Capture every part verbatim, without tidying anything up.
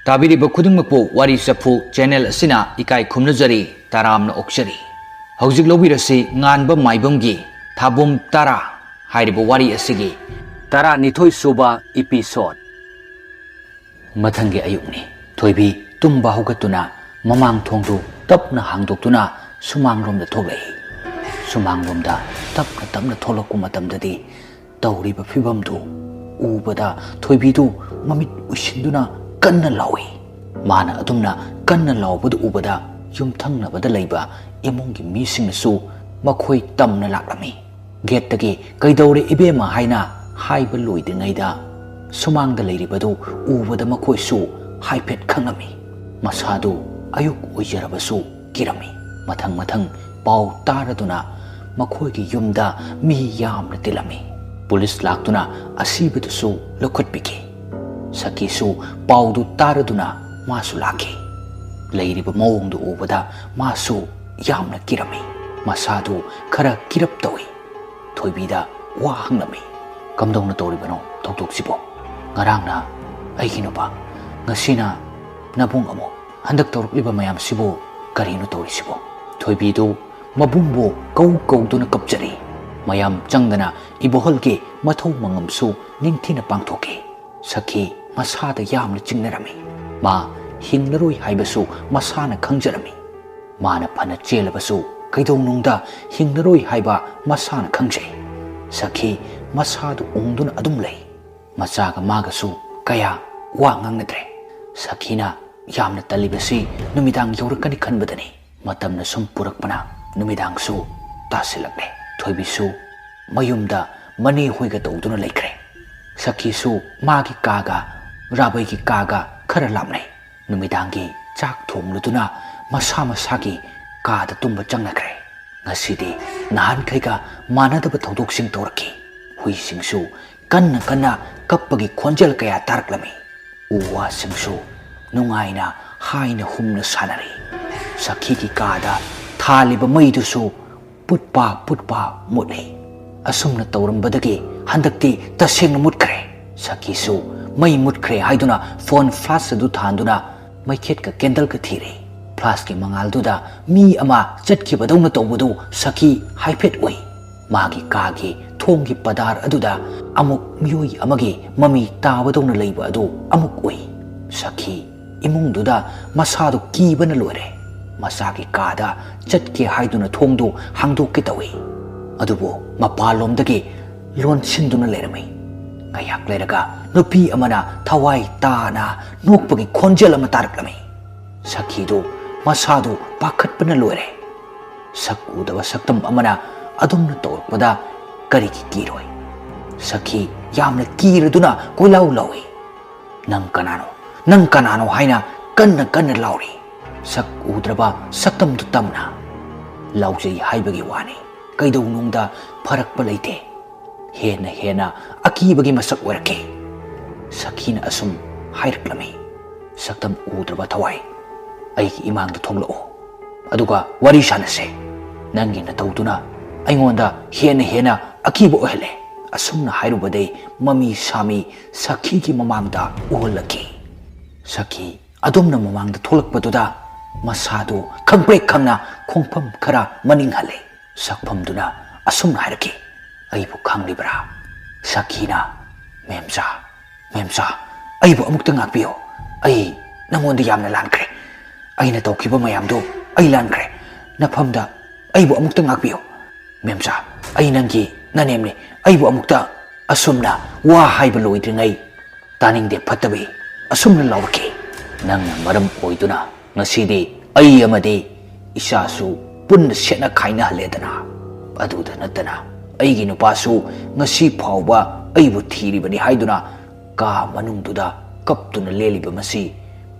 ꯇꯥꯕꯤꯔꯤꯕ ꯈꯨꯗꯤꯡꯃꯛꯄꯨ ꯋꯥꯔꯤ ꯆꯐꯨ ꯆꯦꯅꯦꯜ ꯑꯁꯤꯅ ꯏꯀꯥꯏ ꯈꯨꯝꯅꯖꯔꯤ, ꯇꯔꯥꯝꯅ ꯑꯣꯛꯆꯔꯤ꯫ ꯍꯧꯖꯤꯛ ꯂꯧꯕꯤꯔꯁꯤ ꯉꯥꯟꯕ ꯃꯥꯏꯕꯝꯒꯤ ꯊꯥꯕꯨꯝ ꯇꯔꯥ ꯍꯥꯏꯔꯤꯕ ꯋꯥꯔꯤ ꯑꯁꯤꯒꯤ ꯇꯔꯥꯅꯤꯊꯣꯏ ꯁꯨꯕ ꯏꯄꯤꯁꯣꯗ꯫ ꯃꯊꯪꯒꯤ ꯑꯌꯨꯛꯅꯤ꯫ ꯊꯣꯏꯕꯤ ꯇꯨꯝꯕ ꯍꯧꯒꯠꯇꯨꯅ ꯃꯃꯥꯡ ꯊꯣꯡꯗꯨ ꯇꯞꯅ ꯍꯥꯡꯗꯣꯛꯇꯨꯅ ꯁꯨꯃꯥꯡꯂꯣꯝꯗ ꯊꯣꯛꯂꯛꯏ꯫ ꯁꯨꯃꯥꯡꯂꯣꯝꯗ ꯇꯞꯅ ꯇꯞꯅ ꯊꯣꯛꯂꯛꯄ ꯃꯇꯝꯗꯗꯤ ꯇꯧꯔꯤꯕ ꯐꯤꯕꯝꯗꯨ ꯎꯕꯗ ꯊꯣꯏꯕꯤꯗꯨ ꯃꯃꯤꯠ ꯎꯏꯁꯤꯟꯗꯨꯅ ꯀꯟꯅ ꯂꯥꯎꯏ꯫ ꯃꯥꯅ ꯑꯗꯨꯝꯅ ꯀꯟꯅ ꯂꯥꯎꯕꯗꯨ ꯎꯕꯗ ꯌꯨꯝꯊꯪꯅꯕꯗ ꯂꯩꯕ ꯏꯃꯨꯡꯒꯤ ꯃꯤꯁꯤꯡꯅꯁꯨ ꯃꯈꯣꯏ ꯇꯝꯅ ꯂꯥꯛꯂꯝꯃꯤ꯫ ꯒꯦꯠꯇꯒꯤ "ꯀꯩꯗꯧꯔꯦ ꯏꯕꯦꯝꯃ?" ꯍꯥꯏꯅ ꯍꯥꯏꯕ ꯂꯣꯏꯗ꯭ꯔꯤꯉꯩꯗ ꯁꯨꯃꯥꯡꯗ ꯂꯩꯔꯤꯕꯗꯨ ꯎꯕꯗ ꯃꯈꯣꯏꯁꯨ ꯍꯥꯏꯐꯦꯠ ꯈꯪꯂꯝꯃꯤ꯫ ꯃꯁꯥꯗꯨ ꯑꯌꯨꯛ ꯑꯣꯏꯖꯔꯕꯁꯨ ꯀꯤꯔꯝꯃꯤ꯫ ꯃꯊꯪ ꯃꯊꯪ ꯄꯥꯎ ꯇꯥꯔꯗꯨꯅ ꯃꯈꯣꯏꯒꯤ ꯌꯨꯝꯗ ꯃꯤ ꯌꯥꯝꯅ ꯇꯤꯜꯂꯝꯃꯤ꯫ ꯄꯨꯂꯤꯁ ꯂꯥꯛꯇꯨꯅ ꯑꯁꯤꯕꯗꯨꯁꯨ ꯂꯧꯈꯠꯄꯤꯈꯤ꯫ ꯁꯈꯤꯁꯨ ꯄꯥꯎꯗꯨ ꯇꯥꯔꯗꯨꯅ ꯃꯥꯁꯨ ꯂꯥꯛꯈꯤ꯫ ꯂꯩꯔꯤꯕ ꯃꯑꯣꯡꯗꯨ ꯎꯕꯗ ꯃꯥꯁꯨ ꯌꯥꯝꯅ ꯀꯤꯔꯝꯃꯤ꯫ ꯃꯁꯥꯗꯨ ꯈꯔ ꯀꯤꯔꯞ ꯇꯧꯏ꯫ ꯊꯣꯏꯕꯤꯗ ꯋꯥ ꯍꯪꯂꯝꯃꯤ꯫ "ꯀꯝꯗꯧꯅ ꯇꯧꯔꯤꯕꯅꯣ ꯊꯧꯗꯣꯛꯁꯤꯕꯣ? ꯉꯔꯥꯡꯅ ꯑꯩꯒꯤ ꯅꯨꯄꯥ, ꯉꯁꯤꯅ ꯅꯕꯨꯡ ꯑꯃꯨꯛ꯫ ꯍꯟꯗꯛ ꯇꯧꯔꯛꯂꯤꯕ ꯃꯌꯥꯝꯁꯤꯕꯨ ꯀꯔꯤꯅꯣ ꯇꯧꯔꯤꯁꯤꯕꯣ?" ꯊꯣꯏꯕꯤꯗꯨ ꯃꯕꯨꯡꯕꯨ ꯀꯧ ꯀꯧꯗꯨꯅ ꯀꯞꯆꯔꯤ꯫ ꯃꯌꯥꯝ ꯆꯪꯗꯅ ꯏꯕꯣꯍꯜꯒꯤ ꯃꯊꯧ ꯃꯉꯝꯁꯨ ꯅꯤꯡꯊꯤꯅ ꯄꯥꯡꯊꯣꯛꯈꯤ꯫ ꯁꯈꯤ ꯃꯁꯥꯗ ꯌꯥꯝꯅ ꯆꯤꯡꯅꯔꯝꯃꯤ꯫ ꯃꯥ ꯍꯤꯡꯂꯔꯣꯏ ꯍꯥꯏꯕꯁꯨ ꯃꯁꯥꯅ ꯈꯪꯖꯔꯝꯃꯤ꯫ ꯃꯥꯅ ꯐꯅ ꯆꯦꯜꯂꯕꯁꯨ ꯀꯩꯗꯧꯅꯨꯡꯗ ꯍꯤꯡꯂꯔꯣꯏ ꯍꯥꯏꯕ ꯃꯁꯥꯅ ꯈꯪꯖꯩ꯫ ꯁꯈꯤ ꯃꯁꯥꯗꯨ ꯎꯪꯗꯨꯅ ꯑꯗꯨꯝ ꯂꯩ꯫ ꯃꯆꯥꯒ ꯃꯥꯒꯁꯨ ꯀꯌꯥ ꯋꯥ ꯉꯥꯡꯅꯗ꯭ꯔꯦ꯫ ꯁꯈꯤꯅ ꯌꯥꯝꯅ ꯇꯜꯂꯤꯕꯁꯤ ꯅꯨꯃꯤꯗꯥꯡ ꯌꯧꯔꯛꯀꯅꯤ ꯈꯟꯕꯗꯅꯤ꯫ ꯃꯇꯝꯅ ꯁꯨꯝ ꯄꯨꯔꯛꯄꯅ ꯅꯨꯃꯤꯗꯥꯡꯁꯨ ꯇꯥꯁꯤꯜꯂꯛꯂꯦ꯫ ꯊꯣꯏꯕꯤꯁꯨ ꯃꯌꯨꯝꯗ ꯃꯅꯦ ꯍꯣꯏꯒ ꯇꯧꯗꯨꯅ ꯂꯩꯈ꯭ꯔꯦ꯫ ꯁꯈꯤꯁꯨ ꯃꯥꯒꯤ ꯀꯥꯒ ꯔꯥꯕꯩꯒꯤ ꯀꯥꯒ ꯈꯔ ꯂꯥꯞꯅꯩ꯫ ꯅꯨꯃꯤꯗꯥꯡꯒꯤ ꯆꯥꯛ ꯊꯣꯡꯂꯨꯗꯨꯅ ꯃꯁꯥ ꯃꯁꯥꯒꯤ ꯀꯥꯗ ꯇꯨꯝꯕ ꯆꯪꯅꯈ꯭ꯔꯦ꯫ ꯉꯁꯤꯗꯤ ꯅꯍꯥꯟꯈꯩꯒ ꯃꯥꯟꯅꯗꯕ ꯊꯧꯗꯣꯛꯁꯤꯡ ꯇꯧꯔꯛꯈꯤ꯫ ꯍꯨꯏꯁꯤꯡꯁꯨ ꯀꯟꯅ ꯀꯟꯅ ꯀꯞꯄꯒꯤ ꯈꯣꯟꯖꯦꯜ ꯀꯌꯥ ꯇꯥꯔꯛꯂꯝꯃꯤ꯫ ꯎ ꯋꯥꯁꯤꯡꯁꯨ ꯅꯨꯡꯉꯥꯏꯅ ꯍꯥꯏꯅ ꯍꯨꯝꯅ ꯁꯥꯟꯅꯔꯤ꯫ ꯁꯈꯤꯒꯤ ꯀꯥꯗ ꯊꯥꯜꯂꯤꯕ ꯃꯩꯗꯨꯁꯨ ꯄꯨꯠꯄꯥ ꯄꯨꯠꯄꯥ ꯃꯨꯠꯂꯤ꯫ ꯑꯁꯨꯝꯅ ꯇꯧꯔꯝꯕꯗꯒꯤ ꯍꯟꯗꯛꯇꯤ ꯇꯁꯦꯡꯅ ꯃꯨꯠꯈ꯭ꯔꯦ꯫ ꯁꯈꯤꯁꯨ ꯃꯩ ꯃꯨꯠꯈ꯭ꯔꯦ ꯍꯥꯏꯗꯨꯅ ꯐꯣꯟ ꯐ꯭ꯂꯥꯁ ꯑꯗꯨ ꯊꯥꯟꯗꯨꯅ ꯃꯩꯈꯦꯠꯀ ꯀꯦꯟꯗꯜꯒ ꯊꯤꯔꯦ꯫ ꯐ꯭ꯂꯥꯁꯀꯤ ꯃꯉꯥꯜꯗꯨꯗ ꯃꯤ ꯑꯃ ꯆꯠꯈꯤꯕꯗꯧꯅ ꯇꯧꯕꯗꯨ ꯁꯈꯤ ꯍꯥꯏꯐꯦꯠ ꯎꯏ꯫ ꯃꯥꯒꯤ ꯀꯥꯒꯤ ꯊꯣꯡꯒꯤ ꯄꯗꯥꯔ ꯑꯗꯨꯗ ꯑꯃꯨꯛ ꯃꯤꯑꯣꯏ ꯑꯃꯒꯤ ꯃꯃꯤ ꯇꯥꯕꯗꯧꯅ ꯂꯩꯕ ꯑꯗꯨ ꯑꯃꯨꯛ ꯎꯏ꯫ ꯁꯈꯤ ꯏꯃꯨꯡꯗꯨꯗ ꯃꯁꯥꯗꯨ ꯀꯤꯕꯅ ꯂꯣꯏꯔꯦ꯫ ꯃꯆꯥꯒꯤ ꯀꯥꯗ ꯆꯠꯀꯦ ꯍꯥꯏꯗꯨꯅ ꯊꯣꯡꯗꯨ ꯍꯥꯡꯗꯣꯛꯀꯦ ꯇꯧꯏ, ꯑꯗꯨꯕꯨ ꯃꯄꯥꯟꯂꯣꯝꯗꯒꯤ ꯂꯣꯟꯁꯤꯟꯗꯨꯅ ꯂꯩꯔꯝꯃꯤ꯫ ꯉꯥꯏꯍꯥꯛ ꯂꯩꯔꯒ ꯅꯨꯄꯤ ꯑꯃꯅ ꯊꯋꯥꯏ ꯇꯥꯅ ꯅꯣꯛꯄꯒꯤ ꯈꯣꯟꯖꯦꯜ ꯑꯃ ꯇꯥꯔꯛꯂꯝꯃꯤ꯫ ꯁꯈꯤꯗꯨ ꯃꯁꯥꯗꯨ ꯄꯥꯈꯠꯄꯅ ꯂꯣꯏꯔꯦ꯫ ꯁꯛ ꯎꯗꯕ ꯁꯛꯇꯝ ꯑꯃꯅ ꯑꯗꯨꯝꯅ ꯇꯧꯔꯛꯄꯗ ꯀꯔꯤꯒꯤ ꯀꯤꯔꯣꯏ? ꯁꯈꯤ ꯌꯥꯝꯅ ꯀꯤꯔꯗꯨꯅ ꯀꯣꯏꯂꯥꯎ ꯂꯥꯎꯏ꯫ "ꯅꯪ ꯀꯅꯥꯅꯣ? ꯅꯪ ꯀꯅꯥꯅꯣ?" ꯍꯥꯏꯅ ꯀꯟꯅ ꯀꯟꯅ ꯂꯥꯎꯔꯤ꯫ ꯁꯛ ꯎꯗ꯭ꯔꯕ ꯁꯛꯇꯝꯗꯨ ꯇꯝꯅ ꯂꯥꯎꯖꯩ ꯍꯥꯏꯕꯒꯤ ꯋꯥꯅꯤ꯫ ꯀꯩꯗꯧꯅꯨꯡꯗ ꯐꯔꯛꯄ ꯂꯩꯇꯦ꯫ ꯍꯦꯟꯅ ꯍꯦꯟꯅ ꯑꯀꯤꯕꯒꯤ ꯃꯁꯛ ꯑꯣꯏꯔꯛꯈꯤ꯫ ꯁꯈꯤꯅ ꯑꯁꯨꯝ ꯍꯥꯏꯔꯛꯂꯝꯃꯤ, "ꯁꯛꯇꯝ ꯎꯗ꯭ꯔꯕ ꯊꯋꯥꯏ, ꯑꯩꯒꯤ ꯏꯃꯥꯡꯗ ꯊꯣꯛꯂꯛꯎ꯫ ꯑꯗꯨꯒ ꯋꯥꯔꯤ ꯁꯥꯟꯅꯁꯦ꯫ ꯅꯪꯒꯤ ꯅꯇꯧꯗꯨꯅ ꯑꯩꯉꯣꯟꯗ ꯍꯦꯟꯅ ꯍꯦꯟꯅ ꯑꯀꯤꯕ ꯑꯣꯏꯍꯜꯂꯦ꯫" ꯑꯁꯨꯝꯅ ꯍꯥꯏꯔꯨꯕꯗꯩ ꯃꯃꯤ ꯁꯥꯃꯤ ꯁꯈꯤꯒꯤ ꯃꯃꯥꯡꯗ ꯎꯍꯜꯂꯛꯈꯤ꯫ ꯁꯈꯤ ꯑꯗꯨꯝꯅ ꯃꯃꯥꯡꯗ ꯊꯣꯛꯂꯛꯄꯗꯨꯗ ꯃꯁꯥꯗꯨ ꯈꯪꯄ꯭ꯔꯦꯛ ꯈꯪꯅ ꯈꯣꯡꯐꯝ ꯈꯔ ꯃꯅꯤꯡ ꯍꯜꯂꯦ꯫ ꯁꯛꯐꯝꯗꯨꯅ ꯑꯁꯨꯝꯅ ꯍꯥꯏꯔꯛꯈꯤ, "ꯑꯩꯕꯨ ꯈꯪꯂꯤꯕ꯭ꯔꯥ?" ꯁꯈꯤꯅ, "ꯃꯦꯝꯆꯥ, ꯃꯦꯝꯆꯥ, ꯑꯩꯕꯨ ꯑꯃꯨꯛꯇ ꯉꯥꯛꯄꯤꯌꯨ꯫ ꯑꯩ ꯅꯉꯣꯟꯗ ꯌꯥꯝꯅ ꯂꯥꯟꯈ꯭ꯔꯦ꯫ ꯑꯩꯅ ꯇꯧꯈꯤꯕ ꯃꯌꯥꯝꯗꯨ ꯑꯩ ꯂꯥꯟꯈ꯭ꯔꯦ꯫ ꯅꯐꯝꯗ ꯑꯩꯕꯨ ꯑꯃꯨꯛꯇ ꯉꯥꯛꯄꯤꯌꯨ꯫ ꯃꯦꯝꯆꯥ, ꯑꯩ ꯅꯪꯒꯤ ꯅꯅꯦꯝꯅꯤ꯫ ꯑꯩꯕꯨ ꯑꯃꯨꯛꯇ" ꯑꯁꯨꯝꯅ ꯋꯥ ꯍꯥꯏꯕ ꯂꯣꯏꯗ꯭ꯔꯤꯉꯩ ꯇꯥꯅꯤꯡꯗꯦ ꯐꯠꯇꯕꯤ ꯑꯁꯨꯝꯅ ꯂꯥꯎꯔꯛꯈꯤ, "ꯅꯪꯅ ꯃꯔꯝ ꯑꯣꯏꯗꯨꯅ ꯉꯁꯤꯗꯤ ꯑꯩ ꯑꯃꯗꯤ ꯏꯆꯥꯁꯨ ꯄꯨꯟꯅ ꯁꯦꯠꯅ ꯈꯥꯏꯅꯍꯜꯂꯦꯗꯅ꯫ ꯑꯗꯨꯗ ꯅꯠꯇꯅ ꯑꯩꯒꯤ ꯅꯨꯄꯥꯁꯨ ꯉꯁꯤ ꯐꯥꯎꯕ ꯑꯩꯕꯨ ꯊꯤꯔꯤꯕꯅꯤ ꯍꯥꯏꯗꯨꯅ ꯀꯥ ꯃꯅꯨꯡꯗꯨꯗ ꯀꯞꯇꯨꯅ ꯂꯦꯜꯂꯤꯕ ꯃꯁꯤ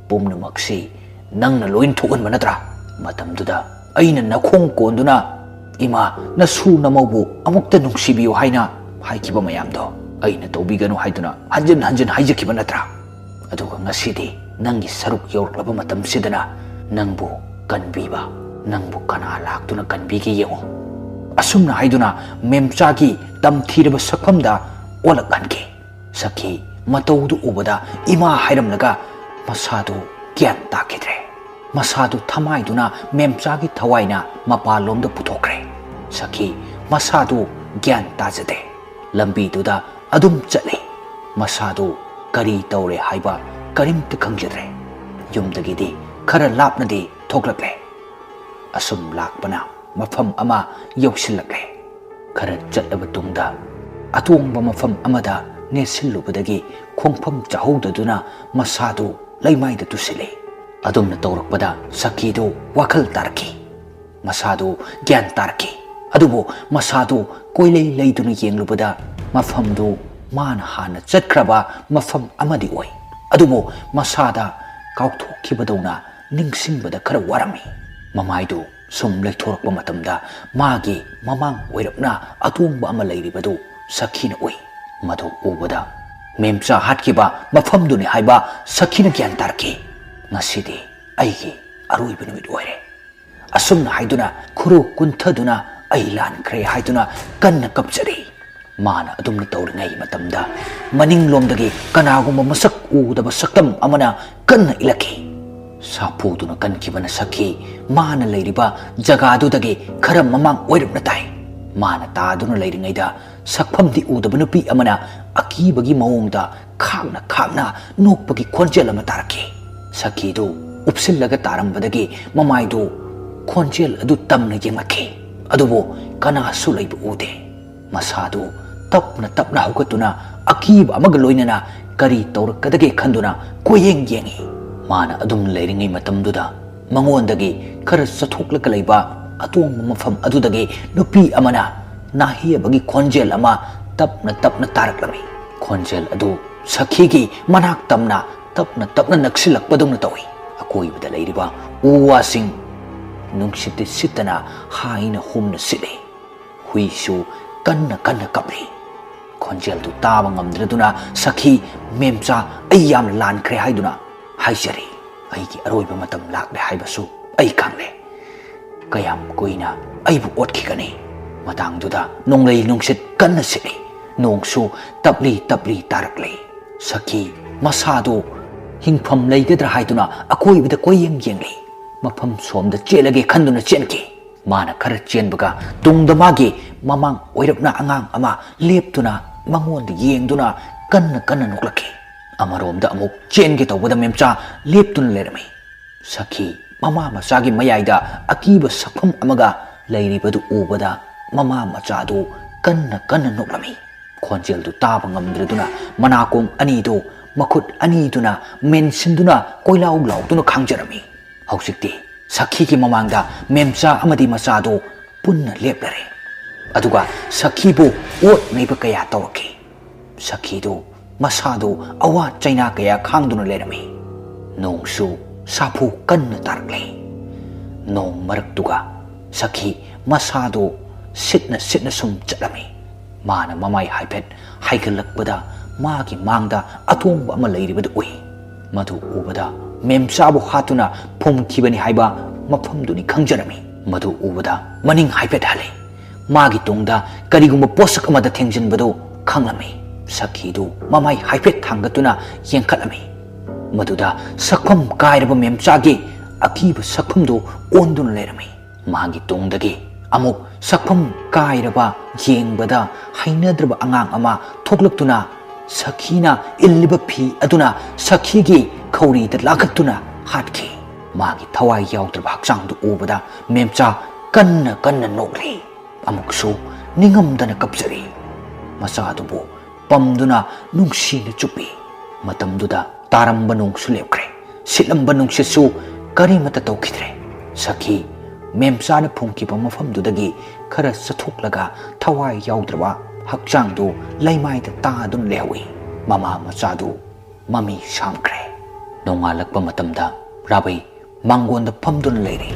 ꯄꯨꯝꯅꯃꯛꯁꯤ ꯅꯪꯅ ꯂꯣꯏꯅ ꯊꯣꯛꯍꯟꯕ ꯅꯠꯇ꯭ꯔꯥ? ꯃꯇꯝꯗꯨꯗ ꯑꯩꯅ ꯅꯈꯣꯡ ꯀꯣꯟꯗꯨꯅ, 'ꯏꯃꯥ, ꯅꯁꯨ ꯅꯃꯧꯕꯨ ꯑꯃꯨꯛꯇ ꯅꯨꯡꯁꯤꯕꯤꯌꯨ' ꯍꯥꯏꯅ ꯍꯥꯏꯈꯤꯕ ꯃꯌꯥꯝꯗꯣ ꯑꯩꯅ ꯇꯧꯕꯤꯒꯅꯨ ꯍꯥꯏꯗꯨꯅ ꯍꯟꯖꯤꯟ ꯍꯟꯖꯤꯟ ꯍꯥꯏꯖꯈꯤꯕ ꯅꯠꯇ꯭ꯔꯥ? ꯑꯗꯨꯒ ꯉꯁꯤꯗꯤ ꯅꯪꯒꯤ ꯁꯔꯨꯛ ꯌꯧꯔꯛꯂꯕ ꯃꯇꯝꯁꯤꯗꯅ ꯅꯪꯕꯨ ꯀꯟꯕꯤꯕ, ꯅꯪꯕꯨ ꯀꯅꯥ ꯂꯥꯛꯇꯨꯅ ꯀꯟꯕꯤꯒꯦ ꯌꯦꯡꯉꯨ"꯫ ꯑꯁꯨꯝꯅ ꯍꯥꯏꯗꯨꯅ ꯃꯦꯝꯆꯥꯒꯤ ꯇꯝꯊꯤꯔꯕ ꯁꯛꯐꯝꯗ ꯑꯣꯜꯂꯛꯍꯟꯈꯤ꯫ ꯁꯈꯤ ꯃꯇꯧꯗꯨ ꯎꯕꯗ ꯏꯃꯥ ꯍꯥꯏꯔꯝꯂꯒ ꯃꯁꯥꯗꯨ ꯒ꯭ꯌꯥꯟ ꯇꯥꯈꯤꯗ꯭ꯔꯦ꯫ ꯃꯁꯥꯗꯨ ꯊꯃꯥꯏꯗꯨꯅ ꯃꯦꯝꯆꯥꯒꯤ ꯊꯋꯥꯏꯅ ꯃꯄꯥꯟꯂꯣꯝꯗ ꯄꯨꯊꯣꯛꯈ꯭ꯔꯦ꯫ ꯁꯈꯤ ꯃꯁꯥꯗꯨ ꯒ꯭ꯌꯥꯟ ꯇꯥꯖꯗꯦ꯫ ꯂꯝꯕꯤꯗꯨꯗ ꯑꯗꯨꯝ ꯆꯠꯂꯤ꯫ ꯃꯁꯥꯗꯨ ꯀꯔꯤ ꯇꯧꯔꯦ ꯍꯥꯏꯕ ꯀꯔꯤꯝꯇ ꯈꯪꯖꯗ꯭ꯔꯦ꯫ ꯌꯨꯝꯗꯒꯤꯗꯤ ꯈꯔ ꯂꯥꯞꯅꯗꯤ ꯊꯣꯛꯂꯛꯂꯦ꯫ ꯑꯁꯨꯝ ꯂꯥꯛꯄꯅ ꯃꯐꯝ ꯑꯃ ꯌꯧꯁꯤꯜꯂꯛꯂꯦ꯫ ꯈꯔ ꯆꯠꯂꯕ ꯇꯨꯡꯗ ꯑꯇꯣꯡꯕ ꯃꯐꯝ ꯑꯃꯗ ꯅꯦꯠꯁꯤꯜꯂꯨꯕꯗꯒꯤ ꯈꯣꯡꯐꯝ ꯆꯥꯍꯧꯗꯗꯨꯅ ꯃꯁꯥꯗꯨ ꯂꯩꯃꯥꯏꯗ ꯇꯨꯁꯤꯜꯂꯤ꯫ ꯑꯗꯨꯝꯅ ꯇꯧꯔꯛꯄꯗ ꯁꯈꯤꯗꯨ ꯋꯥꯈꯜ ꯇꯥꯔꯛꯈꯤ꯫ ꯃꯁꯥꯗꯨ ꯒ꯭ꯌꯥꯟ ꯇꯥꯔꯛꯈꯤ꯫ ꯑꯗꯨꯕꯨ ꯃꯁꯥꯗꯨ ꯀꯣꯏꯂꯩ ꯂꯩꯗꯨꯅ ꯌꯦꯡꯂꯨꯕꯗ ꯃꯐꯝꯗꯨ ꯃꯥꯅ ꯍꯥꯟꯅ ꯆꯠꯈ꯭ꯔꯕ ꯃꯐꯝ ꯑꯃꯗꯤ ꯑꯣꯏ꯫ ꯑꯗꯨꯕꯨ ꯃꯁꯥꯗ ꯀꯥꯎꯊꯣꯛꯈꯤꯕꯗꯧꯅ ꯅꯤꯡꯁꯤꯡꯕꯗ ꯈꯔ ꯋꯥꯔꯝꯃꯤ꯫ ꯃꯃꯥꯏꯗꯨ ꯁꯨꯝ ꯂꯩꯊꯣꯔꯛꯄ ꯃꯇꯝꯗ ꯃꯥꯒꯤ ꯃꯃꯥꯡ ꯑꯣꯏꯔꯞꯅ ꯑꯇꯣꯡꯕ ꯑꯃ ꯂꯩꯔꯤꯕꯗꯨ ꯁꯈꯤꯅ ꯎꯏ꯫ ꯃꯗꯨ ꯎꯕꯗ ꯃꯦꯝꯆꯥ ꯍꯥꯠꯈꯤꯕ ꯃꯐꯝꯗꯨꯅꯤ ꯍꯥꯏꯕ ꯁꯈꯤꯅ ꯒ꯭ꯌꯥꯟ ꯇꯥꯔꯛꯈꯤ꯫ "ꯉꯁꯤꯗꯤ ꯑꯩꯒꯤ ꯑꯔꯣꯏꯕ ꯅꯨꯃꯤꯠ ꯑꯣꯏꯔꯦ" ꯑꯁꯨꯝꯅ ꯍꯥꯏꯗꯨꯅ ꯈꯨꯔꯨ ꯀꯨꯟꯊꯗꯨꯅ "ꯑꯩ ꯂꯥꯟꯈ꯭ꯔꯦ" ꯍꯥꯏꯗꯨꯅ ꯀꯟꯅ ꯀꯞꯆꯔꯤ꯫ ꯃꯥꯅ ꯑꯗꯨꯝꯅ ꯇꯧꯔꯤꯉꯩ ꯃꯇꯝꯗ ꯃꯅꯤꯡꯂꯣꯝꯗꯒꯤ ꯀꯅꯥꯒꯨꯝꯕ ꯃꯁꯛ ꯎꯗꯕ ꯁꯛꯇꯝ ꯑꯃꯅ ꯀꯟꯅ ꯏꯜꯂꯛꯈꯤ꯫ ꯁꯥꯐꯨꯗꯨꯅ ꯀꯟꯈꯤꯕꯅ ꯁꯈꯤ ꯃꯥꯅ ꯂꯩꯔꯤꯕ ꯖꯒꯥꯗꯨꯗꯒꯤ ꯈꯔ ꯃꯃꯥꯡ ꯑꯣꯏꯔꯞꯅ ꯇꯥꯏ꯫ ꯃꯥꯅ ꯇꯥꯗꯨꯅ ꯂꯩꯔꯤꯉꯩꯗ ꯁꯛꯐꯝꯗꯤ ꯎꯗꯕ ꯅꯨꯄꯤ ꯑꯃꯅ ꯑꯀꯤꯕꯒꯤ ꯃꯑꯣꯡꯗ ꯈꯥꯡꯅ ꯈꯥꯡꯅ ꯅꯣꯛꯄꯒꯤ ꯈꯣꯟꯖꯦꯜ ꯑꯃ ꯇꯥꯔꯛꯈꯤ꯫ ꯁꯈꯤꯗꯨ ꯎꯞꯁꯤꯜꯂꯒ ꯇꯥꯔꯝꯕꯗꯒꯤ ꯃꯃꯥꯏꯗꯨ ꯈꯣꯟꯖꯦꯜ ꯑꯗꯨ ꯇꯝꯅ ꯌꯦꯡꯂꯛꯈꯤ꯫ ꯑꯗꯨꯕꯨ ꯀꯅꯥꯁꯨ ꯂꯩꯕ ꯎꯗꯦ꯫ ꯃꯁꯥꯗꯨ ꯇꯞꯅ ꯇꯞꯅ ꯍꯧꯒꯠꯇꯨꯅ ꯑꯀꯤꯕ ꯑꯃꯒ ꯂꯣꯏꯅꯅ ꯀꯔꯤ ꯇꯧꯔꯛꯀꯗꯒꯦ ꯈꯟꯗꯨꯅ ꯀꯣꯏꯌꯦꯡ ꯌꯦꯡꯉꯤ꯫ ꯃꯥꯅ ꯑꯗꯨꯝ ꯂꯩꯔꯤꯉꯩ ꯃꯇꯝꯗꯨꯗ ꯃꯉꯣꯟꯗꯒꯤ ꯈꯔ ꯆꯠꯊꯣꯛꯂꯒ ꯂꯩꯕ ꯑꯇꯣꯡꯕ ꯃꯐꯝ ꯑꯗꯨꯗꯒꯤ ꯅꯨꯄꯤ ꯑꯃꯅ ꯅꯥꯍꯦꯕꯒꯤ ꯈꯣꯟꯖꯦꯜ ꯑꯃ ꯇꯞꯅ ꯇꯞꯅ ꯇꯥꯔꯛꯂꯝꯃꯤ꯫ ꯈꯣꯟꯖꯦꯜ ꯑꯗꯨ ꯁꯈꯤꯒꯤ ꯃꯅꯥꯛ ꯇꯝꯅ ꯇꯞꯅ ꯇꯞꯅ ꯅꯛꯁꯤꯜꯂꯛꯄꯗꯧꯅ ꯇꯧꯏ꯫ ꯑꯀꯣꯏꯕꯗ ꯂꯩꯔꯤꯕ ꯎ ꯋꯥꯁꯤꯡ ꯅꯨꯡꯁꯤꯠꯇ ꯁꯤꯠꯇꯅ ꯍꯥꯏꯅ ꯍꯨꯝꯅ ꯁꯤꯠꯂꯤ꯫ ꯍꯨꯏꯁꯨ ꯀꯟꯅ ꯀꯟꯅ ꯀꯞꯂꯤ꯫ ꯈꯣꯟꯖꯦꯜꯗꯨ ꯇꯥꯕ ꯉꯝꯗ꯭ꯔꯗꯨꯅ ꯁꯈꯤ ꯃꯦꯝꯆꯥ "ꯑꯩ ꯌꯥꯝꯅ ꯂꯥꯟꯈ꯭ꯔꯦ" ꯍꯥꯏꯗꯨꯅ ꯍꯥꯏꯖꯔꯤ꯫ "ꯑꯩꯒꯤ ꯑꯔꯣꯏꯕ ꯃꯇꯝ ꯂꯥꯛꯂꯦ ꯍꯥꯏꯕꯁꯨ ꯑꯩ ꯈꯪꯂꯦ꯫ ꯀꯌꯥꯝ ꯀꯨꯏꯅ ꯑꯩꯕꯨ ꯑꯣꯠꯈꯤꯒꯅꯤ?" ꯃꯇꯥꯡꯗꯨꯗ ꯅꯣꯡꯂꯩ ꯅꯨꯡꯁꯤꯠ ꯀꯟꯅ ꯁꯤꯠꯂꯤ꯫ ꯅꯣꯡꯁꯨ ꯇꯞꯂꯤ ꯇꯞꯂꯤ ꯇꯥꯔꯛꯂꯤ꯫ ꯁꯈꯤ ꯃꯁꯥꯗꯨ ꯍꯤꯡꯐꯝ ꯂꯩꯒꯗ꯭ꯔꯥ ꯍꯥꯏꯗꯨꯅ ꯑꯀꯣꯏꯕꯗ ꯀꯣꯏꯌꯦꯡ ꯌꯦꯡꯂꯤ꯫ ꯃꯐꯝ ꯁꯣꯝꯗ ꯆꯦꯜꯂꯒꯦ ꯈꯟꯗꯨꯅ ꯆꯦꯟꯈꯤ꯫ ꯃꯥꯅ ꯈꯔ ꯆꯦꯟꯕꯒ ꯇꯨꯡꯗ ꯃꯥꯒꯤ ꯃꯃꯥꯡ ꯑꯣꯏꯔꯞꯅ ꯑꯉꯥꯡ ꯑꯃ ꯂꯦꯞꯇꯨꯅ ꯃꯉꯣꯟꯗ ꯌꯦꯡꯗꯨꯅ ꯀꯟꯅ ꯀꯟꯅ ꯅꯣꯛꯂꯛꯈꯤ꯫ ꯑꯃꯔꯣꯝꯗ ꯑꯃꯨꯛ ꯆꯦꯟꯒꯦ ꯇꯧꯕꯗ ꯃꯦꯝꯆꯥ ꯂꯦꯞꯇꯨꯅ ꯂꯩꯔꯝꯃꯤ꯫ ꯁꯈꯤ ꯃꯃꯥ ꯃꯆꯥꯒꯤ ꯃꯌꯥꯏꯗ ꯑꯀꯤꯕ ꯁꯛꯐꯝ ꯑꯃꯒ ꯂꯩꯔꯤꯕꯗꯨ ꯎꯕꯗ ꯃꯃꯥ ꯃꯆꯥꯗꯨ ꯀꯟꯅ ꯀꯟꯅ ꯅꯣꯛꯂꯝꯃꯤ꯫ ꯈꯣꯟꯖꯦꯜꯗꯨ ꯇꯥꯕ ꯉꯝꯗ꯭ꯔꯗꯨꯅ ꯃꯅꯥꯀꯣꯡ ꯑꯅꯤꯗꯨ ꯃꯈꯨꯠ ꯑꯅꯤꯗꯨꯅ ꯃꯦꯟꯁꯤꯟꯗꯨꯅ ꯀꯣꯏꯂꯥꯎ ꯂꯥꯎꯗꯨꯅ ꯈꯥꯡꯖꯔꯝꯃꯤ꯫ ꯍꯧꯖꯤꯛꯇꯤ ꯁꯈꯤꯒꯤ ꯃꯃꯥꯡꯗ ꯃꯦꯝꯆꯥ ꯑꯃꯗꯤ ꯃꯆꯥꯗꯨ ꯄꯨꯟꯅ ꯂꯦꯞꯂꯔꯦ꯫ ꯑꯗꯨꯒ ꯁꯈꯤꯕꯨ ꯑꯣꯠ ꯅꯩꯕ ꯀꯌꯥ ꯇꯧꯔꯛꯈꯤ꯫ ꯁꯈꯤꯗꯨ ꯃꯁꯥꯗꯨ ꯑꯋꯥ ꯆꯩꯅꯥ ꯀꯌꯥ ꯈꯥꯡꯗꯨꯅ ꯂꯩꯔꯝꯃꯤ꯫ ꯅꯣꯡꯁꯨ ꯁꯥꯐꯨ ꯀꯟꯅ ꯇꯥꯔꯛꯂꯤ꯫ ꯅꯣꯡ ꯃꯔꯛꯇꯨꯒ ꯁꯈꯤ ꯃꯁꯥꯗꯨ ꯁꯤꯠꯅ ꯁꯤꯠꯅ ꯁꯨꯝ ꯆꯠꯂꯝꯃꯤ꯫ ꯃꯥꯅ ꯃꯃꯥꯏ ꯍꯥꯏꯐꯦꯠ ꯍꯥꯏꯒꯠꯂꯛꯄꯗ ꯃꯥꯒꯤ ꯃꯥꯡꯗ ꯑꯇꯣꯡꯕ ꯑꯃ ꯂꯩꯔꯤꯕꯗꯨ ꯎꯏ꯫ ꯃꯗꯨ ꯎꯕꯗ ꯃꯦꯝꯆꯥꯕꯨ ꯍꯥꯠꯇꯨꯅ ꯐꯨꯝꯈꯤꯕꯅꯤ ꯍꯥꯏꯕ ꯃꯐꯝꯗꯨꯅꯤ ꯈꯪꯖꯔꯝꯃꯤ꯫ ꯃꯗꯨ ꯎꯕꯗ ꯃꯅꯤꯡ ꯍꯥꯏꯐꯦꯠ ꯍꯜꯂꯤ꯫ ꯃꯥꯒꯤ ꯇꯨꯡꯗ ꯀꯔꯤꯒꯨꯝꯕ ꯄꯣꯠꯁꯛ ꯑꯃꯗ ꯊꯦꯡꯖꯤꯟꯕꯗꯨ ꯈꯪꯂꯝꯃꯤ꯫ ꯁꯈꯤꯗꯨ ꯃꯃꯥꯏ ꯍꯥꯏꯐꯦꯠ ꯊꯥꯡꯒꯠꯇꯨꯅ ꯌꯦꯡꯈꯠꯂꯝꯃꯤ꯫ ꯃꯗꯨꯗ ꯁꯛꯐꯝ ꯀꯥꯏꯔꯕ ꯃꯦꯝꯆꯥꯒꯤ ꯑꯀꯤꯕ ꯁꯛꯐꯝꯗꯨ ꯑꯣꯟꯗꯨꯅ ꯂꯩꯔꯝꯃꯤ꯫ ꯃꯥꯒꯤ ꯇꯨꯡꯗꯒꯤ ꯑꯃꯨꯛ ꯁꯛꯐꯝ ꯀꯥꯏꯔꯕ, ꯌꯦꯡꯕꯗ ꯍꯩꯅꯗ꯭ꯔꯕ ꯑꯉꯥꯡ ꯑꯃ ꯊꯣꯛꯂꯛꯇꯨꯅ ꯁꯈꯤꯅ ꯏꯜꯂꯤꯕ ꯐꯤ ꯑꯗꯨꯅ ꯁꯈꯤꯒꯤ ꯈꯧꯔꯤꯗ ꯂꯥꯈꯠꯇꯨꯅ ꯍꯥꯠꯈꯤ꯫ ꯃꯥꯒꯤ ꯊꯋꯥꯏ ꯌꯥꯎꯗ꯭ꯔꯕ ꯍꯛꯆꯥꯡꯗꯨ ꯎꯕꯗ ꯃꯦꯝꯆꯥ ꯀꯟꯅ ꯀꯟꯅ ꯅꯣꯛꯂꯤ꯫ ꯑꯃꯨꯛꯁꯨ ꯅꯤꯡꯉꯝꯗꯅ ꯀꯞꯆꯔꯤ꯫ ꯃꯆꯥꯗꯨꯕꯨ ꯄꯝꯗꯨꯅ ꯅꯨꯡꯁꯤꯅ ꯆꯨꯞꯄꯤ꯫ ꯃꯇꯝꯗꯨꯗ ꯇꯥꯔꯝꯕ ꯅꯣꯡꯁꯨ ꯂꯦꯞꯈ꯭ꯔꯦ꯫ ꯁꯤꯠꯂꯝꯕ ꯅꯨꯡꯁꯤꯠꯁꯨ ꯀꯔꯤꯃꯠꯇ ꯇꯧꯈꯤꯗ꯭ꯔꯦ꯫ ꯁꯈꯤ ꯃꯦꯝꯆꯥꯅ ꯐꯨꯝꯈꯤꯕ ꯃꯐꯝꯗꯨꯗꯒꯤ ꯈꯔ ꯆꯠꯊꯣꯛꯂꯒ ꯊꯋꯥꯏ ꯌꯥꯎꯗ꯭ꯔꯕ ꯍꯛꯆꯥꯡꯗꯨ ꯂꯩꯃꯥꯏꯗ ꯇꯥꯗꯨꯅ ꯂꯩꯍꯧꯏ꯫ ꯃꯃꯥ ꯃꯆꯥꯗꯨ ꯃꯃꯤ ꯁꯥꯝꯈ꯭ꯔꯦ꯫ ꯅꯣꯡꯉꯥꯜꯂꯛꯄ ꯃꯇꯝꯗ ꯔꯥꯕꯩ ꯃꯥꯡꯒꯣꯟꯗ ꯐꯝꯗꯨꯅ ꯂꯩꯔꯦ꯫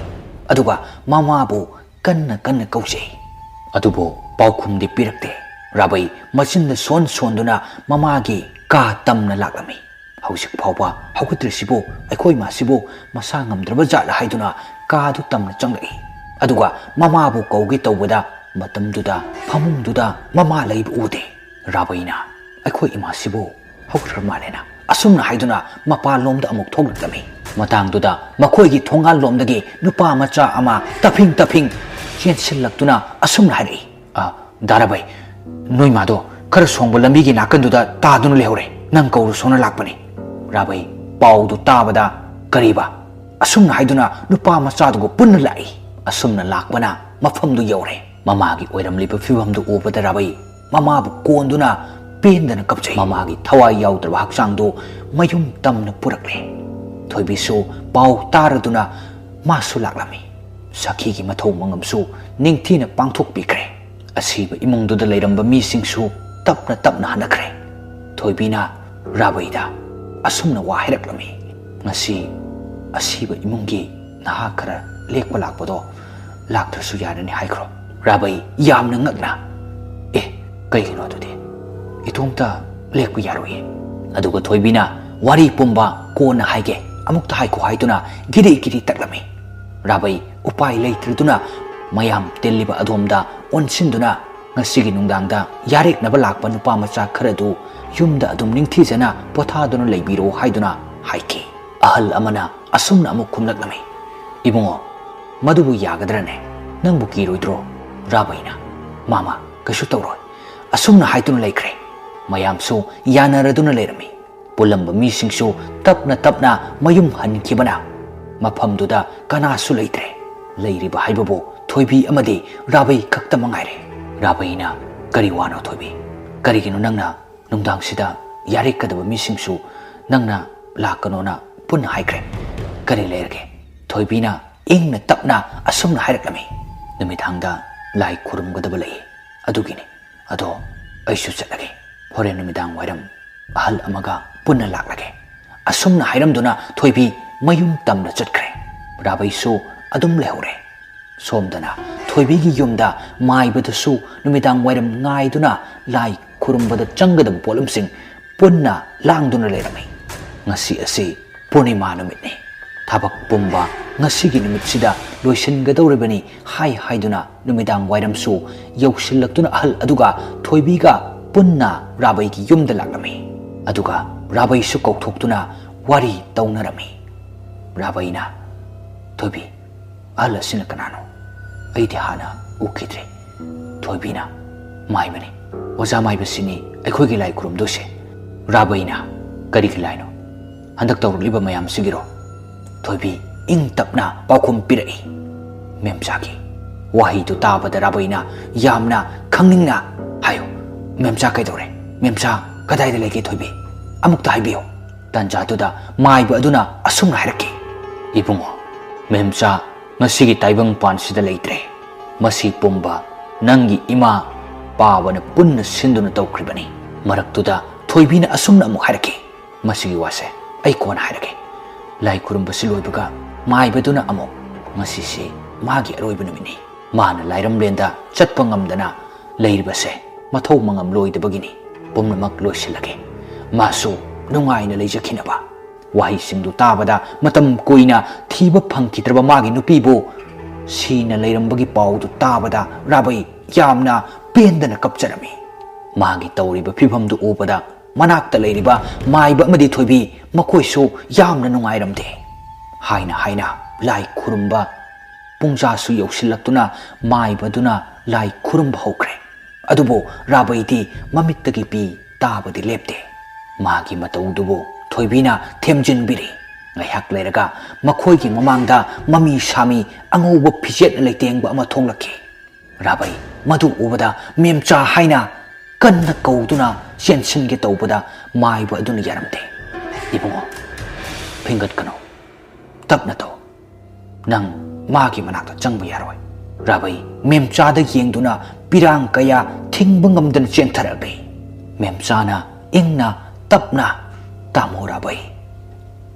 ꯑꯗꯨꯒ ꯃꯃꯥꯕꯨ ꯀꯟꯅ ꯀꯟꯅ ꯀꯧꯖꯩ꯫ ꯑꯗꯨꯕꯨ ꯄꯥꯎꯈꯨꯝꯗꯤ ꯄꯤꯔꯛꯇꯦ꯫ ꯔꯥꯕꯩ ꯃꯆꯤꯟꯗ ꯁꯣꯟ ꯁꯣꯟꯗꯨꯅ ꯃꯃꯥꯒꯤ ꯀꯥ ꯇꯝꯅ ꯂꯥꯛꯂꯝꯃꯤ꯫ "ꯍꯧꯖꯤꯛ ꯐꯥꯎꯕ ꯍꯧꯒꯠꯇ꯭ꯔꯤꯁꯤꯕꯨ ꯑꯩꯈꯣꯏ ꯏꯃꯥꯁꯤꯕꯨ ꯃꯁꯥ ꯉꯝꯗ꯭ꯔꯕ ꯖꯥꯠꯂ?" ꯍꯥꯏꯗꯨꯅ ꯀꯥꯗꯨ ꯇꯝꯅ ꯆꯪꯂꯛꯏ꯫ ꯑꯗꯨꯒ ꯃꯃꯥꯕꯨ ꯀꯧꯒꯦ ꯇꯧꯕꯗ ꯃꯇꯝꯗꯨꯗ ꯐꯃꯨꯡꯗꯨꯗ ꯃꯃꯥ ꯂꯩꯕ ꯎꯗꯦ꯫ ꯔꯥꯕꯩꯅ "ꯑꯩꯈꯣꯏ ꯏꯃꯥꯁꯤꯕꯨ ꯍꯧꯈ꯭ꯔ ꯃꯥꯜꯂꯦꯅ ꯑꯁꯨꯝꯅ ꯍꯥꯏꯗꯨꯅ ꯃꯄꯥꯟꯂꯣꯝꯗ ꯑꯃꯨꯛ ꯊꯣꯛꯂꯛꯂꯝꯃꯤ꯫ ꯃꯇꯥꯡꯗꯨꯗ ꯃꯈꯣꯏꯒꯤ ꯊꯣꯡꯒꯥꯜꯂꯣꯝꯗꯒꯤ ꯅꯨꯄꯥ ꯃꯆꯥ ꯑꯃ ꯇꯞꯐꯤꯡ ꯇꯞꯐꯤꯡ ꯆꯦꯟꯁꯤꯜꯂꯛꯇꯨꯅ ꯑꯁꯨꯝꯅ ꯍꯥꯏꯔꯛꯏ, "ꯑ, ꯗꯥ ꯔꯥꯕꯩ, ꯅꯣꯏ ꯃꯥꯗꯣ ꯈꯔ ꯁꯣꯡꯕ ꯂꯝꯕꯤꯒꯤ ꯅꯥꯀꯟꯗꯨꯗ ꯇꯥꯗꯨꯅ ꯂꯩꯍꯧꯔꯦ, ꯅꯪ ꯀꯧꯔꯨꯁꯣꯅ ꯂꯥꯛꯄꯅꯤ꯫" ꯔꯥꯕꯩ ꯄꯥꯎꯗꯨ ꯇꯥꯕꯗ, "ꯀꯔꯤꯕ?" ꯑꯁꯨꯝꯅ ꯍꯥꯏꯗꯨꯅ ꯅꯨꯄꯥ ꯃꯆꯥꯗꯨꯒ ꯄꯨꯟꯅ ꯂꯥꯛꯏ꯫ ꯑꯁꯨꯝꯅ ꯂꯥꯛꯄꯅ ꯃꯐꯝꯗꯨ ꯌꯧꯔꯦ꯫ ꯃꯃꯥꯒꯤ ꯑꯣꯏꯔꯝꯂꯤꯕ ꯐꯤꯕꯝꯗꯨ ꯎꯕꯗ ꯔꯥꯕꯩ ꯃꯃꯥꯕꯨ ꯀꯣꯟꯗꯨꯅ ꯄꯦꯟꯗꯅ ꯀꯞꯆꯩ꯫ ꯃꯃꯥꯒꯤ ꯊꯋꯥꯏ ꯌꯥꯎꯗ꯭ꯔꯕ ꯍꯛꯆꯥꯡꯗꯨ ꯃꯌꯨꯝ ꯇꯝꯅ ꯄꯨꯔꯛꯂꯦ꯫ ꯊꯣꯏꯕꯤꯁꯨ ꯄꯥꯎ ꯇꯥꯔꯗꯨꯅ ꯃꯥꯁꯨ ꯂꯥꯛꯂꯝꯃꯤ꯫ ꯁꯈꯤꯒꯤ ꯃꯊꯧ ꯃꯉꯝꯁꯨ ꯅꯤꯡꯊꯤꯅ ꯄꯥꯡꯊꯣꯛꯄꯤꯈ꯭ꯔꯦ꯫ ꯑꯁꯤꯕ ꯏꯃꯨꯡꯗꯨꯗ ꯂꯩꯔꯝꯕ ꯃꯤꯁꯤꯡꯁꯨ ꯇꯞꯅ ꯇꯞꯅ ꯍꯟꯅꯈ꯭ꯔꯦ꯫ ꯊꯣꯏꯕꯤꯅ ꯔꯥꯕꯩꯗ ꯑꯁꯨꯝꯅ ꯋꯥ ꯍꯥꯏꯔꯛꯂꯝꯃꯤ, "ꯉꯁꯤ ꯑꯁꯤꯕ ꯏꯃꯨꯡꯒꯤ ꯅꯍꯥ ꯈꯔ ꯂꯦꯛꯄ ꯂꯥꯛꯄꯗꯣ ꯂꯥꯛꯇ꯭ꯔꯁꯨ ꯌꯥꯔꯅꯤ ꯍꯥꯏꯈ꯭ꯔꯣ꯫" ꯔꯥꯕꯩ ꯌꯥꯝꯅ ꯉꯛꯅ, "ꯑꯦ, ꯀꯩꯒꯤꯅꯣ ꯑꯗꯨꯗꯤ? ꯏꯇꯣꯝꯇ ꯂꯦꯛꯄ ꯌꯥꯔꯣꯏꯌꯦ꯫" ꯑꯗꯨꯒ ꯊꯣꯏꯕꯤꯅ, "ꯋꯥꯔꯤ ꯄꯨꯝꯕ ꯀꯣꯟꯅ ꯍꯥꯏꯒꯦ, ꯑꯃꯨꯛꯇ ꯍꯥꯏꯈꯣ" ꯍꯥꯏꯗꯨꯅ ꯒꯤꯔꯤ ꯒꯤꯔꯤ ꯇꯛꯂꯝꯃꯤ꯫ ꯔꯥꯕꯩ ꯎꯄꯥꯏ ꯂꯩꯇ꯭ꯔꯗꯨꯅ ꯃꯌꯥꯝ ꯇꯤꯜꯂꯤꯕ ꯑꯗꯣꯝꯗ ꯑꯣꯟꯁꯤꯟꯗꯨꯅ, "ꯉꯁꯤꯒꯤ ꯅꯨꯡꯗꯥꯡꯗ ꯌꯥꯔꯦꯛꯅꯕ ꯂꯥꯛꯄ ꯅꯨꯄꯥ ꯃꯆꯥ ꯈꯔꯗꯨ ꯌꯨꯝꯗ ꯑꯗꯨꯝ ꯅꯤꯡꯊꯤꯖꯅ ꯄꯣꯊꯥꯗꯨꯅ ꯂꯩꯕꯤꯔꯣ" ꯍꯥꯏꯗꯨꯅ ꯍꯥꯏꯈꯤ꯫ ꯑꯍꯜ ꯑꯃꯅ ꯑꯁꯨꯝꯅ ꯑꯃꯨꯛ ꯈꯨꯝꯂꯛꯂꯝꯃꯤ, "ꯏꯕꯨꯡꯉꯣ, ꯃꯗꯨꯕꯨ ꯌꯥꯒꯗ꯭ꯔꯅꯦ? ꯅꯪꯕꯨ ꯀꯤꯔꯣꯏꯗ꯭ꯔꯣ?" ꯔꯥꯕꯩꯅ, "ꯃꯥꯃ, ꯀꯩꯁꯨ ꯇꯧꯔꯣꯏ꯫" ꯑꯁꯨꯝꯅ ꯍꯥꯏꯗꯨꯅ ꯂꯩꯈ꯭ꯔꯦ꯫ ꯃꯌꯥꯝꯁꯨ ꯌꯥꯅꯔꯗꯨꯅ ꯂꯩꯔꯝꯃꯤ꯫ ꯄꯨꯜꯂꯝꯕ ꯃꯤꯁꯤꯡꯁꯨ ꯇꯞꯅ ꯇꯞꯅ ꯃꯌꯨꯝ ꯍꯟꯈꯤꯕꯅ ꯃꯐꯝꯗꯨꯗ ꯀꯅꯥꯁꯨ ꯂꯩꯇ꯭ꯔꯦ꯫ ꯂꯩꯔꯤꯕ ꯍꯥꯏꯕꯕꯨ ꯊꯣꯏꯕꯤ ꯑꯃꯗꯤ ꯔꯥꯕꯩ ꯈꯛꯇ ꯃꯉꯥꯏꯔꯦ꯫ ꯔꯥꯕꯩꯅ, "ꯀꯔꯤ ꯋꯥꯅꯣ ꯊꯣꯏꯕꯤ? ꯀꯔꯤꯒꯤꯅꯣ ꯅꯪꯅ ꯅꯨꯡꯗꯥꯡꯁꯤꯗ ꯌꯥꯔꯦꯛꯀꯗꯕ ꯃꯤꯁꯤꯡꯁꯨ ꯅꯪꯅ ꯂꯥꯛꯀꯅꯣꯅ ꯄꯨꯟꯅ ꯍꯥꯏꯈ꯭ꯔꯦ? ꯀꯔꯤ ꯂꯩꯔꯒꯦ?" ꯊꯣꯏꯕꯤꯅ ꯏꯪꯅ ꯇꯞꯅ ꯑꯁꯨꯝꯅ ꯍꯥꯏꯔꯛꯂꯝꯃꯤ, "ꯅꯨꯃꯤꯗꯥꯡꯗ ꯂꯥꯏ ꯈꯨꯔꯨꯝꯒꯗꯕ ꯂꯩ, ꯑꯗꯨꯒꯤꯅꯤ꯫ ꯑꯗꯣ ꯑꯩꯁꯨ ꯆꯠꯂꯒꯦ꯫ ꯍꯣꯔꯦꯟ ꯅꯨꯃꯤꯗꯥꯡ ꯋꯥꯏꯔꯝ ꯑꯍꯜ ꯑꯃꯒ ꯄꯨꯟꯅ ꯂꯥꯛꯂꯒꯦ꯫" ꯑꯁꯨꯝꯅ ꯍꯥꯏꯔꯝꯗꯨꯅ ꯊꯣꯏꯕꯤ ꯃꯌꯨꯝ ꯇꯝꯅ ꯆꯠꯈ꯭ꯔꯦ꯫ ꯔꯥꯕꯩꯁꯨ ꯑꯗꯨꯝ ꯂꯩꯍꯧꯔꯦ꯫ ꯁꯣꯝꯗꯅ ꯊꯣꯏꯕꯤꯒꯤ ꯌꯨꯝꯗ ꯃꯥꯏꯕꯗꯁꯨ ꯅꯨꯃꯤꯗꯥꯡ ꯋꯥꯏꯔꯝ ꯉꯥꯏꯗꯨꯅ ꯂꯥꯏ ꯈꯨꯔꯨꯝꯕꯗ ꯆꯪꯒꯗꯕ ꯄꯣꯠꯂꯝꯁꯤꯡ ꯄꯨꯟꯅ ꯂꯥꯡꯗꯨꯅ ꯂꯩꯔꯝꯃꯤ꯫ ꯉꯁꯤ ꯑꯁꯤ ꯄꯨꯔꯅꯤꯃꯥ ꯅꯨꯃꯤꯠꯅꯤ꯫ ꯊꯕꯛ ꯄꯨꯝꯕ ꯉꯁꯤꯒꯤ ꯅꯨꯃꯤꯠꯁꯤꯗ ꯂꯣꯏꯁꯤꯟꯒꯗꯧꯔꯤꯕꯅꯤ ꯍꯥꯏ ꯍꯥꯏꯗꯨꯅ ꯅꯨꯃꯤꯗꯥꯡ ꯋꯥꯏꯔꯝꯁꯨ ꯌꯧꯁꯤꯜꯂꯛꯇꯨꯅ ꯑꯍꯜ ꯑꯗꯨꯒ ꯊꯣꯏꯕꯤꯒ ꯄꯨꯟꯅ ꯔꯥꯕꯩꯒꯤ ꯌꯨꯝꯗ ꯂꯥꯛꯂꯝꯃꯤ꯫ ꯑꯗꯨꯒ ꯔꯥꯕꯩꯁꯨ ꯀꯧꯊꯣꯛꯇꯨꯅ ꯋꯥꯔꯤ ꯇꯧꯅꯔꯝꯃꯤ꯫ ꯔꯥꯕꯩꯅ, "ꯊꯣꯏꯕꯤ, ꯑꯍꯜ ꯑꯁꯤꯅ ꯀꯅꯥꯅꯣ? ꯑꯩꯗꯤ ꯍꯥꯟꯅ ꯎꯈꯤꯗ꯭ꯔꯤ꯫" ꯊꯣꯏꯕꯤꯅ, "ꯃꯥꯏꯕꯅꯤ, ꯑꯣꯖꯥ ꯃꯥꯏꯕꯁꯤꯅꯤ ꯑꯩꯈꯣꯏꯒꯤ ꯂꯥꯏ ꯈꯨꯔꯨꯝꯗꯣꯏꯁꯦ꯫" ꯔꯥꯕꯩꯅ, "ꯀꯔꯤꯒꯤ ꯂꯥꯏꯅꯣ? ꯍꯟꯗꯛ ꯇꯧꯔꯛꯂꯤꯕ ꯃꯌꯥꯝꯁꯤꯒꯤꯔꯣ?" ꯊꯣꯏꯕꯤ ꯏꯪ ꯇꯞꯅ ꯄꯥꯎꯈꯨꯝ ꯄꯤꯔꯛꯏ꯫ ꯃꯦꯝꯆꯥꯒꯤ ꯋꯥꯍꯩꯗꯨ ꯇꯥꯕꯗ ꯔꯥꯕꯩꯅ ꯌꯥꯝꯅ ꯈꯪꯅꯤꯡꯅ, "ꯍꯥꯏꯌꯨ, ꯃꯦꯝꯆꯥ ꯀꯩꯗꯧꯔꯦ? ꯃꯦꯝꯆꯥ ꯀꯗꯥꯏꯗ ꯂꯩꯒꯦ ꯊꯣꯏꯕꯤ? ꯑꯃꯨꯛꯇ ꯍꯥꯏꯕꯤꯌꯨ꯫" ꯇꯥꯟꯖꯥꯗꯨꯗ ꯃꯥꯏꯕ ꯑꯗꯨꯅ ꯑꯁꯨꯝꯅ ꯍꯥꯏꯔꯛꯈꯤ, "ꯏꯕꯨꯡꯉꯣ, ꯃꯦꯝꯆꯥ ꯉꯁꯤꯒꯤ ꯇꯥꯏꯕꯪ ꯄꯥꯟꯁꯤꯗ ꯂꯩꯇ꯭ꯔꯦ꯫ ꯃꯁꯤ ꯄꯨꯝꯕ ꯅꯪꯒꯤ ꯏꯃꯥ ꯄꯥꯕꯅ ꯄꯨꯟꯅ ꯁꯤꯟꯗꯨꯅ ꯇꯧꯈ꯭ꯔꯤꯕꯅꯤ꯫" ꯃꯔꯛꯇꯨꯗ ꯊꯣꯏꯕꯤꯅ ꯑꯁꯨꯝꯅ ꯑꯃꯨꯛ ꯍꯥꯏꯔꯛꯈꯤ, "ꯃꯁꯤꯒꯤ ꯋꯥꯁꯦ ꯑꯩ ꯀꯣꯟꯅ ꯍꯥꯏꯔꯒꯦ꯫" ꯂꯥꯏ ꯈꯨꯔꯨꯝꯕꯁꯤ ꯂꯣꯏꯕꯒ ꯃꯥꯏꯕꯗꯨꯅ ꯑꯃꯨꯛ, "ꯉꯁꯤꯁꯤ ꯃꯥꯒꯤ ꯑꯔꯣꯏꯕ ꯅꯨꯃꯤꯠꯅꯤ꯫ ꯃꯥꯅ ꯂꯥꯏꯔꯝꯂꯦꯟꯗ ꯆꯠꯄ ꯉꯝꯗꯅ ꯂꯩꯔꯤꯕꯁꯦ ꯃꯊꯧ ꯃꯉꯝ ꯂꯣꯏꯗꯕꯒꯤꯅꯤ꯫ ꯄꯨꯝꯅꯃꯛ ꯂꯣꯏꯁꯤꯜꯂꯒꯦ꯫ ꯃꯥꯁꯨ ꯅꯨꯡꯉꯥꯏꯅ ꯂꯩꯖꯈꯤꯅꯕ꯫" ꯋꯥꯍꯩꯁꯤꯡꯗꯨ ꯇꯥꯕꯗ ꯃꯇꯝ ꯀꯨꯏꯅ ꯊꯤꯕ ꯐꯪꯈꯤꯗ꯭ꯔꯕ ꯃꯥꯒꯤ ꯅꯨꯄꯤꯕꯨ ꯁꯤꯅ ꯂꯩꯔꯝꯕꯒꯤ ꯄꯥꯎꯗꯨ ꯇꯥꯕꯗ ꯔꯥꯕꯩ ꯌꯥꯝꯅ ꯄꯦꯟꯗꯅ ꯀꯞꯆꯔꯝꯃꯤ꯫ ꯃꯥꯒꯤ ꯇꯧꯔꯤꯕ ꯐꯤꯕꯝꯗꯨ ꯎꯕꯗ ꯃꯅꯥꯛꯇ ꯂꯩꯔꯤꯕ ꯃꯥꯏꯕ ꯑꯃꯗꯤ ꯊꯣꯏꯕꯤ ꯃꯈꯣꯏꯁꯨ ꯌꯥꯝꯅ ꯅꯨꯡꯉꯥꯏꯔꯝꯗꯦ꯫ ꯍꯥꯏꯅ ꯍꯥꯏꯅ ꯂꯥꯏ ꯈꯨꯔꯨꯝꯕ ꯄꯨꯡꯖꯥꯁꯨ ꯌꯧꯁꯤꯜꯂꯛꯇꯨꯅ ꯃꯥꯏꯕꯗꯨꯅ ꯂꯥꯏ ꯈꯨꯔꯨꯝꯕ ꯍꯧꯈ꯭ꯔꯦ꯫ ꯑꯗꯨꯕꯨ ꯔꯥꯕꯩꯗꯤ ꯃꯃꯤꯠꯇꯒꯤ ꯄꯤ ꯇꯥꯕꯗꯤ ꯂꯦꯞꯇꯦ꯫ ꯃꯥꯒꯤ ꯃꯇꯧꯗꯨꯕꯨ ꯊꯣꯏꯕꯤꯅ ꯊꯦꯝꯖꯤꯟꯕꯤꯔꯤ꯫ ꯉꯥꯏꯍꯥꯛ ꯂꯩꯔꯒ ꯃꯈꯣꯏꯒꯤ ꯃꯃꯥꯡꯗ ꯃꯃꯤ ꯁꯥꯃꯤ ꯑꯉꯧꯕ ꯐꯤꯖꯦꯠꯅ ꯂꯩꯇꯦꯡꯕ ꯑꯃ ꯊꯣꯛꯂꯛꯈꯤ꯫ ꯔꯥꯕꯩ ꯃꯗꯨ ꯎꯕꯗ ꯃꯦꯝꯆꯥ ꯍꯥꯏꯅ ꯀꯟꯅ ꯀꯧꯗꯨꯅ ꯆꯦꯟꯁꯤꯟꯒꯦ ꯇꯧꯕꯗ ꯃꯥꯏꯕ ꯑꯗꯨꯅ ꯌꯥꯔꯝꯗꯦ꯫ "ꯏꯕꯨꯡꯉꯣ, ꯐꯤꯡꯒꯠꯀꯅꯨ, ꯇꯞꯅ ꯇꯧ꯫ ꯅꯪ ꯃꯥꯒꯤ ꯃꯅꯥꯛꯇ ꯆꯪꯕ ꯌꯥꯔꯣꯏ꯫" ꯔꯥꯕꯩ ꯃꯦꯝꯆꯥꯗ ꯌꯦꯡꯗꯨꯅ ꯄꯤꯔꯥꯡ ꯀꯌꯥ ꯊꯤꯡꯕ ꯉꯝꯗꯅ ꯆꯦꯟꯊꯔꯛꯂꯦ꯫ ꯃꯦꯝꯆꯥꯅ ꯏꯪꯅ ꯇꯞꯅ, "ꯇꯥꯃꯣ ꯔꯥꯕꯩ,"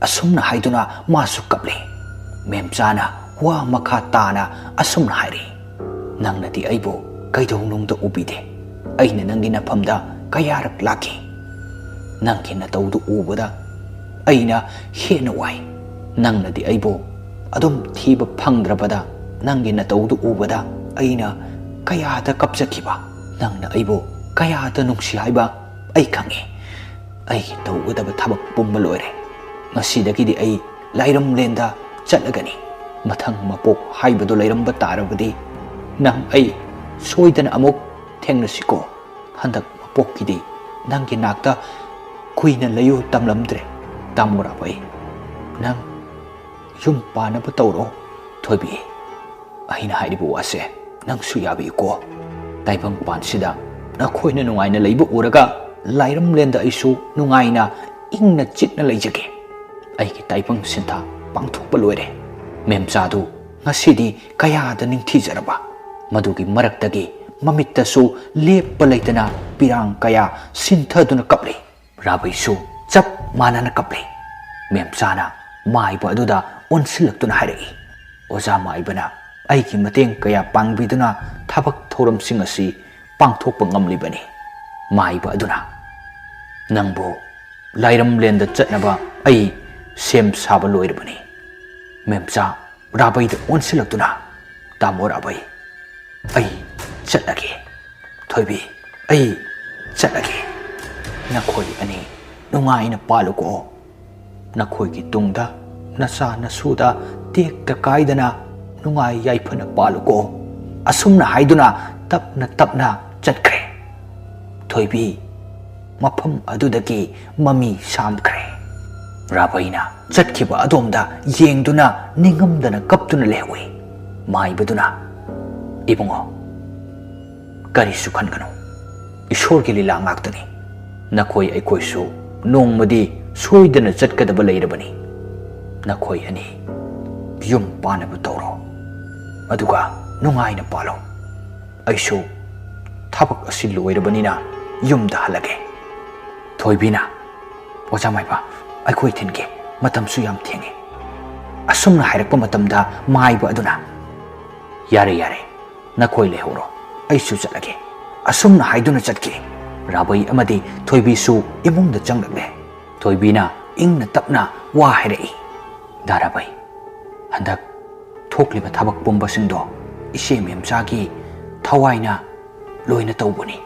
ꯑꯁꯨꯝꯅ ꯍꯥꯏꯗꯨꯅ ꯃꯥꯁꯨ ꯀꯞꯂꯦ꯫ ꯃꯦꯝꯆꯥꯅ ꯋꯥ ꯃꯈꯥ ꯇꯥꯅ ꯑꯁꯨꯝꯅ ꯍꯥꯏꯔꯤ, "ꯅꯪꯅꯗꯤ ꯑꯩꯕꯨ ꯀꯩꯗꯧꯅꯨꯡꯗ ꯎꯕꯤꯗꯦ꯫ ꯑꯩꯅ ꯅꯪꯒꯤ ꯅꯐꯝꯗ ꯀꯌꯥꯔꯛ ꯂꯥꯛꯈꯤ꯫ ꯅꯪꯒꯤ ꯅꯇꯧꯗꯨ ꯎꯕꯗ ꯑꯩꯅ ꯍꯦꯟꯅ ꯋꯥꯏ꯫ ꯅꯪꯅꯗꯤ ꯑꯩꯕꯨ ꯑꯗꯨꯝ ꯊꯤꯕ ꯐꯪꯗ꯭ꯔꯕꯗ, ꯅꯪꯒꯤ ꯅꯇꯧꯗꯨ ꯎꯕꯗ ꯑꯩꯅ ꯀꯌꯥꯗ ꯀꯞꯆꯈꯤꯕ, ꯅꯪꯅ ꯑꯩꯕꯨ ꯀꯌꯥꯗ ꯅꯨꯡꯁꯤ ꯍꯥꯏꯕ ꯑꯩ ꯈꯪꯉꯤ꯫ ꯑꯩꯒꯤ ꯇꯧꯒꯗꯕ ꯊꯕꯛ ꯄꯨꯝꯕ ꯂꯣꯏꯔꯦ꯫ ꯉꯁꯤꯗꯒꯤꯗꯤ ꯑꯩ ꯂꯥꯏꯔꯝꯂꯦꯟꯗ ꯆꯠꯂꯒꯅꯤ꯫ ꯃꯊꯪ ꯃꯄꯣꯛ ꯍꯥꯏꯕꯗꯨ ꯂꯩꯔꯝꯕ ꯇꯥꯔꯕꯗꯤ ꯅꯪ ꯑꯩ ꯁꯣꯏꯗꯅ ꯑꯃꯨꯛ ꯊꯦꯡꯅꯁꯤꯀꯣ꯫ ꯍꯟꯗꯛ ꯃꯄꯣꯛꯀꯤꯗꯤ ꯅꯪꯒꯤ ꯅꯥꯛꯇ ꯀꯨꯏꯅ ꯂꯩꯌꯨ ꯇꯝꯂꯝꯗ꯭ꯔꯦ꯫ ꯇꯥꯃꯣ ꯔꯥꯕꯩ, ꯅꯪ ꯌꯨꯝ ꯄꯥꯟꯅꯕ ꯇꯧꯔꯣ꯫ ꯊꯣꯏꯕꯤ, ꯑꯩꯅ ꯍꯥꯏꯔꯤꯕ ꯋꯥꯁꯦ ꯅꯪꯁꯨ ꯌꯥꯕꯤꯌꯨꯀꯣ꯫ ꯇꯥꯏꯕꯪ ꯄꯥꯟꯁꯤꯗ ꯅꯈꯣꯏꯅ ꯅꯨꯡꯉꯥꯏꯅ ꯂꯩꯕ ꯎꯔꯒ ꯂꯥꯏꯔꯝꯂꯦꯟꯗ ꯑꯩꯁꯨ ꯅꯨꯡꯉꯥꯏꯅ ꯏꯪꯅ ꯆꯤꯛꯅ ꯂꯩꯖꯒꯦ꯫ ꯑꯩꯒꯤ ꯇꯥꯏꯕꯪ ꯁꯤꯟꯊꯥ ꯄꯥꯡꯊꯣꯛꯄ ꯂꯣꯏꯔꯦ꯫ ꯃꯦꯝꯆꯥꯗꯨ ꯉꯁꯤꯗꯤ ꯀꯌꯥꯗ ꯅꯤꯡꯊꯤꯖꯔꯕ꯫ ꯃꯗꯨꯒꯤ ꯃꯔꯛꯇꯒꯤ ꯃꯃꯤꯠꯇꯁꯨ ꯂꯦꯞꯄ ꯂꯩꯇꯅ ꯄꯤꯔꯥꯡ ꯀꯌꯥ ꯁꯤꯟꯊꯗꯨꯅ ꯀꯞꯂꯤ꯫ ꯔꯥꯕꯩꯁꯨ ꯆꯞ ꯃꯥꯟꯅꯅ ꯀꯞꯂꯤ꯫ ꯃꯦꯝꯆꯥꯅ ꯃꯥꯏꯕ ꯑꯗꯨꯗ ꯑꯣꯟꯁꯤꯜꯂꯛꯇꯨꯅ ꯍꯥꯏꯔꯛꯏ, "ꯑꯣꯖꯥ ꯃꯥꯏꯕꯅ ꯑꯩꯒꯤ ꯃꯇꯦꯡ ꯀꯌꯥ ꯄꯥꯡꯕꯤꯗꯨꯅ ꯊꯕꯛ ꯊꯧꯔꯝꯁꯤꯡ ꯑꯁꯤ ꯄꯥꯡꯊꯣꯛꯄ ꯉꯝꯂꯤꯕꯅꯤ꯫" ꯃꯥꯏꯕ ꯑꯗꯨꯅ, "ꯅꯪꯕꯨ ꯂꯥꯏꯔꯝꯂꯦꯟꯗ ꯆꯠꯅꯕ ꯑꯩ ꯁꯦꯝ ꯁꯥꯕ ꯂꯣꯏꯔꯕꯅꯤ꯫" ꯃꯦꯝꯆꯥ ꯔꯥꯕꯩꯗ ꯑꯣꯟꯁꯤꯜꯂꯛꯇꯨꯅ, "ꯇꯥꯃꯣ ꯔꯥꯕꯩ, ꯑꯩ ꯆꯠꯂꯒꯦ꯫ ꯊꯣꯏꯕꯤ, ꯑꯩ ꯆꯠꯂꯒꯦ꯫ ꯅꯈꯣꯏ ꯑꯅꯤ ꯅꯨꯡꯉꯥꯏꯅ ꯄꯥꯜꯂꯨꯀꯣ꯫ ꯅꯈꯣꯏꯒꯤ ꯇꯨꯡꯗ ꯅꯆꯥ ꯅꯁꯨꯗ ꯇꯦꯛꯇ ꯀꯥꯏꯗꯅ ꯅꯨꯡꯉꯥꯏ ꯌꯥꯏꯐꯅ ꯄꯥꯜꯂꯨꯀꯣ꯫" ꯑꯁꯨꯝꯅ ꯍꯥꯏꯗꯨꯅ ꯇꯞꯅ ꯇꯞꯅ ꯆꯠꯈ꯭ꯔꯦ꯫ ꯊꯣꯏꯕꯤ ꯃꯐꯝ ꯑꯗꯨꯗꯒꯤ ꯃꯃꯤ ꯁꯥꯝꯈ꯭ꯔꯦ꯫ ꯔꯥꯕꯩꯅ ꯆꯠꯈꯤꯕ ꯑꯗꯣꯝꯗ ꯌꯦꯡꯗꯨꯅ ꯅꯤꯡꯉꯝꯗꯅ ꯀꯞꯇꯨꯅ ꯂꯩꯍꯧꯏ꯫ ꯃꯥꯏꯕꯗꯨꯅ, "ꯏꯕꯨꯡꯉꯣ, ꯀꯔꯤꯁꯨ ꯈꯟꯒꯅꯨ꯫ ꯏꯁꯣꯔꯒꯤ ꯂꯤꯂꯥ ꯉꯥꯛꯇꯅꯤ꯫ ꯅꯈꯣꯏ ꯑꯩꯈꯣꯏꯁꯨ ꯅꯣꯡꯃꯗꯤ ꯁꯣꯏꯗꯅ ꯆꯠꯀꯗꯕ ꯂꯩꯔꯕꯅꯤ꯫ ꯅꯈꯣꯏ ꯑꯅꯤ ꯌꯨꯝ ꯄꯥꯟꯅꯕ ꯇꯧꯔꯣ꯫ ꯑꯗꯨꯒ ꯅꯨꯡꯉꯥꯏꯅ ꯄꯥꯜꯂꯣ꯫ ꯑꯩꯁꯨ ꯊꯕꯛ ꯑꯁꯤ ꯂꯣꯏꯔꯕꯅꯤꯅ ꯌꯨꯝꯗ ꯍꯜꯂꯒꯦ꯫" ꯊꯣꯏꯕꯤꯅ, "ꯑꯣꯖꯥ ꯃꯥꯏꯕ, ꯑꯩꯈꯣꯏ ꯊꯤꯟꯒꯦ, ꯃꯇꯝꯁꯨ ꯌꯥꯝ ꯊꯦꯡꯉꯦ꯫" ꯑꯁꯨꯝꯅ ꯍꯥꯏꯔꯛꯄ ꯃꯇꯝꯗ ꯃꯥꯏꯕ ꯑꯗꯨꯅ, "ꯌꯥꯔꯦ, ꯌꯥꯔꯦ, ꯅꯈꯣꯏ ꯂꯩꯍꯧꯔꯣ, ꯑꯩꯁꯨ ꯆꯠꯂꯒꯦ꯫" ꯑꯁꯨꯝꯅ ꯍꯥꯏꯗꯨꯅ ꯆꯠꯈꯤ꯫ ꯔꯥꯕꯩ ꯑꯃꯗꯤ ꯊꯣꯏꯕꯤꯁꯨ ꯏꯃꯨꯡꯗ ꯆꯪꯂꯛꯂꯦ꯫ ꯊꯣꯏꯕꯤꯅ ꯏꯪꯅ ꯇꯞꯅ ꯋꯥ ꯍꯥꯏꯔꯛꯏ, "ꯗꯥ ꯔꯥꯕꯩ, ꯍꯟꯗꯛ ꯊꯣꯛꯂꯤꯕ ꯊꯕꯛ ꯄꯨꯝꯕꯁꯤꯡꯗꯣ ꯏꯆꯦ ꯃꯦꯝꯆꯥꯒꯤ ꯊꯋꯥꯏꯅ ꯂꯣꯏꯅ ꯇꯧꯕꯅꯤ꯫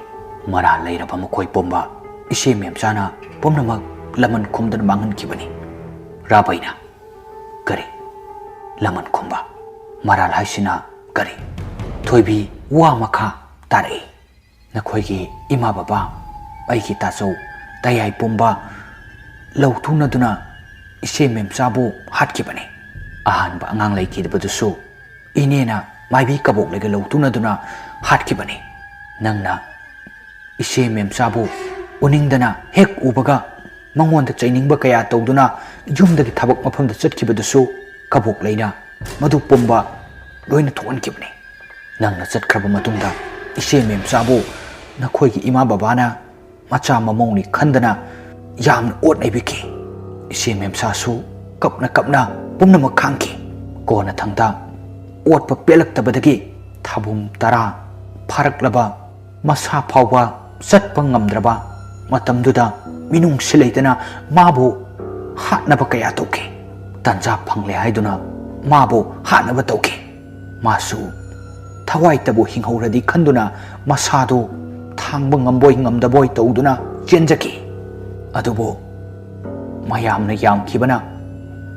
ꯃꯔꯥꯜ ꯂꯩꯔꯕ ꯃꯈꯣꯏ ꯄꯨꯝꯕ ꯏꯆꯦ ꯃꯦꯝꯆꯥꯅ ꯄꯨꯝꯅꯃꯛ ꯂꯃꯟ ꯈꯨꯝꯗꯨꯅ ꯃꯥꯡꯍꯟꯈꯤꯕꯅꯤ꯫ ꯔꯥꯕꯩꯅ, "ꯀꯔꯤ? ꯂꯃꯟ ꯈꯨꯝꯕ? ꯃꯔꯥꯜ ꯍꯥꯏꯁꯤꯅ ꯀꯔꯤ?" ꯊꯣꯏꯕꯤ ꯋꯥ ꯃꯈꯥ ꯇꯥꯔꯛꯏ꯫ "ꯅꯈꯣꯏꯒꯤ ꯏꯃꯥ ꯕꯕꯥ, ꯑꯩꯒꯤ ꯇꯥꯆꯧ, ꯇꯌꯥꯏ ꯄꯨꯝꯕ ꯂꯧꯊꯨꯅꯗꯨꯅ ꯏꯆꯦ ꯃꯦꯝꯆꯥꯕꯨ ꯍꯥꯠꯈꯤꯕꯅꯤ꯫ ꯑꯍꯥꯟꯕ ꯑꯉꯥꯡ ꯂꯩꯈꯤꯗꯕꯗꯨꯁꯨ ꯏꯅꯦꯅ ꯃꯥꯏꯕꯤ ꯀꯕꯣꯛꯂꯩꯒ ꯂꯧꯊꯨꯅꯗꯨꯅ ꯍꯥꯠꯈꯤꯕꯅꯤ꯫ ꯅꯪꯅ ꯏꯆꯦ ꯃꯦꯝꯆꯥꯕꯨ ꯎꯅꯤꯡꯗꯅ ꯍꯦꯛ ꯎꯕꯒ ꯃꯉꯣꯟꯗ ꯆꯩꯅꯤꯡꯕ ꯀꯌꯥ ꯇꯧꯗꯨꯅ ꯌꯨꯝꯗꯒꯤ ꯊꯕꯛ ꯃꯐꯝꯗ ꯆꯠꯈꯤꯕꯗꯨꯁꯨ ꯀꯕꯣꯛꯂꯩꯅ ꯃꯗꯨ ꯄꯨꯝꯕ ꯂꯣꯏꯅ ꯊꯣꯛꯍꯟꯈꯤꯕꯅꯤ꯫ ꯅꯪꯅ ꯆꯠꯈ꯭ꯔꯕ ꯃꯇꯨꯡꯗ ꯏꯆꯦ ꯃꯦꯝꯆꯥꯕꯨ ꯅꯈꯣꯏꯒꯤ ꯏꯃꯥ ꯕꯕꯥꯅ ꯃꯆꯥ ꯃꯃꯧꯅꯤ ꯈꯟꯗꯅ ꯌꯥꯝꯅ ꯑꯣꯠ ꯅꯩꯕꯤꯈꯤ꯫ ꯏꯆꯦ ꯃꯦꯝꯆꯥꯁꯨ ꯀꯞꯅ ꯀꯞꯅ ꯄꯨꯝꯅꯃꯛ ꯈꯥꯡꯈꯤ꯫ ꯀꯣꯟꯅꯊꯪꯗ ꯑꯣꯠꯄ ꯄꯦꯜꯂꯛꯇꯕꯗꯒꯤ ꯊꯥꯕꯨꯝ ꯇꯔꯥ ꯐꯥꯔꯛꯂꯕ ꯃꯁꯥ ꯐꯥꯎꯕ ꯆꯠꯄ ꯉꯝꯗ꯭ꯔꯕ ꯃꯇꯝꯗꯨꯗ ꯃꯤꯅꯨꯡꯁꯤ ꯂꯩꯇꯅ ꯃꯥꯕꯨ ꯍꯥꯠꯅꯕ ꯀꯌꯥ ꯇꯧꯈꯤ꯫ ꯇꯟꯖꯥ ꯐꯪꯂꯦ ꯍꯥꯏꯗꯨꯅ ꯃꯥꯕꯨ ꯍꯥꯠꯅꯕ ꯇꯧꯈꯤ꯫ ꯃꯥꯁꯨ ꯊꯋꯥꯏꯇꯕꯨ ꯍꯤꯡꯍꯧꯔꯗꯤ ꯈꯟꯗꯨꯅ ꯃꯁꯥꯗꯨ ꯊꯥꯡꯕ ꯉꯝꯕꯣꯏ ꯉꯝꯗꯕꯣꯏ ꯇꯧꯗꯨꯅ ꯆꯦꯟꯖꯈꯤ꯫ ꯑꯗꯨꯕꯨ ꯃꯌꯥꯝꯅ ꯌꯥꯝꯈꯤꯕꯅ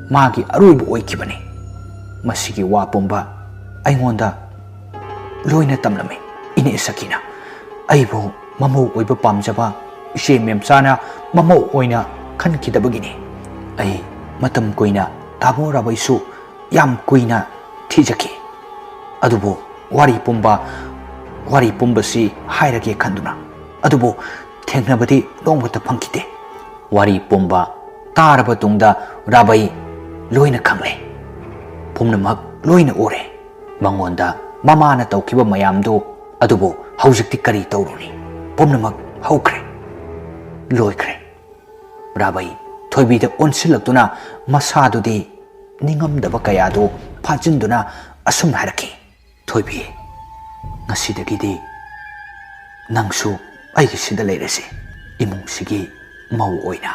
ꯃꯥꯒꯤ ꯑꯔꯣꯏꯕ ꯑꯣꯏꯈꯤꯕꯅꯤ꯫ ꯃꯁꯤꯒꯤ ꯋꯥ ꯄꯨꯝꯕ ꯑꯩꯉꯣꯟꯗ ꯂꯣꯏꯅ ꯇꯝꯂꯝꯃꯤ ꯏꯅꯦ ꯁꯈꯤꯅ꯫ ꯑꯩꯕꯨ ꯃꯃꯧ ꯑꯣꯏꯕ ꯄꯥꯝꯖꯕ ꯏꯆꯦ ꯃꯦꯝꯆꯥꯅ ꯃꯃꯧ ꯑꯣꯏꯅ ꯈꯟꯈꯤꯗꯕꯒꯤꯅꯤ꯫ ꯑꯩ ꯃꯇꯝ ꯀꯨꯏꯅ ꯇꯥꯃꯣ ꯔꯥꯕꯩꯁꯨ ꯌꯥꯝ ꯀꯨꯏꯅ ꯊꯤꯖꯈꯤ꯫ ꯑꯗꯨꯕꯨ ꯋꯥꯔꯤ ꯄꯨꯝꯕ, ꯋꯥꯔꯤ ꯄꯨꯝꯕꯁꯤ ꯍꯥꯏꯔꯒꯦ ꯈꯟꯗꯨꯅ꯫ ꯑꯗꯨꯕꯨ ꯊꯦꯡꯅꯕꯗꯤ ꯅꯣꯡꯃꯇ ꯐꯪꯈꯤꯗꯦ꯫ ꯋꯥꯔꯤ ꯄꯨꯝꯕ ꯇꯥꯔꯕ ꯇꯨꯡꯗ ꯔꯥꯕꯩ ꯂꯣꯏꯅ ꯈꯪꯂꯦ꯫ ꯄꯨꯝꯅꯃꯛ ꯂꯣꯏꯅ ꯎꯔꯦ꯫ ꯃꯉꯣꯟꯗ ꯃꯃꯥꯅ ꯇꯧꯈꯤꯕ ꯃꯌꯥꯝꯗꯨ ꯑꯗꯨꯕꯨ ꯍꯧꯖꯤꯛꯇꯤ ꯀꯔꯤ ꯇꯧꯔꯨꯅꯤ? ꯄꯨꯝꯅꯃꯛ ꯍꯧꯈ꯭ꯔꯦ, ꯂꯣꯏꯈ꯭ꯔꯦ꯫ ꯔꯥꯕꯩ ꯊꯣꯏꯕꯤꯗ ꯑꯣꯟꯁꯤꯜꯂꯛꯇꯨꯅ ꯃꯁꯥꯗꯨꯗꯤ ꯅꯤꯡꯉꯝꯗꯕ ꯀꯌꯥꯗꯨ ꯐꯥꯖꯤꯟꯗꯨꯅ ꯑꯁꯨꯝꯅ ꯍꯥꯏꯔꯛꯈꯤ, "ꯊꯣꯏꯕꯤ, ꯉꯁꯤꯗꯒꯤꯗꯤ ꯅꯪꯁꯨ ꯑꯩꯒꯤꯁꯤꯗ ꯂꯩꯔꯁꯤ, ꯏꯃꯨꯡꯁꯤꯒꯤ ꯃꯧ ꯑꯣꯏꯅ꯫"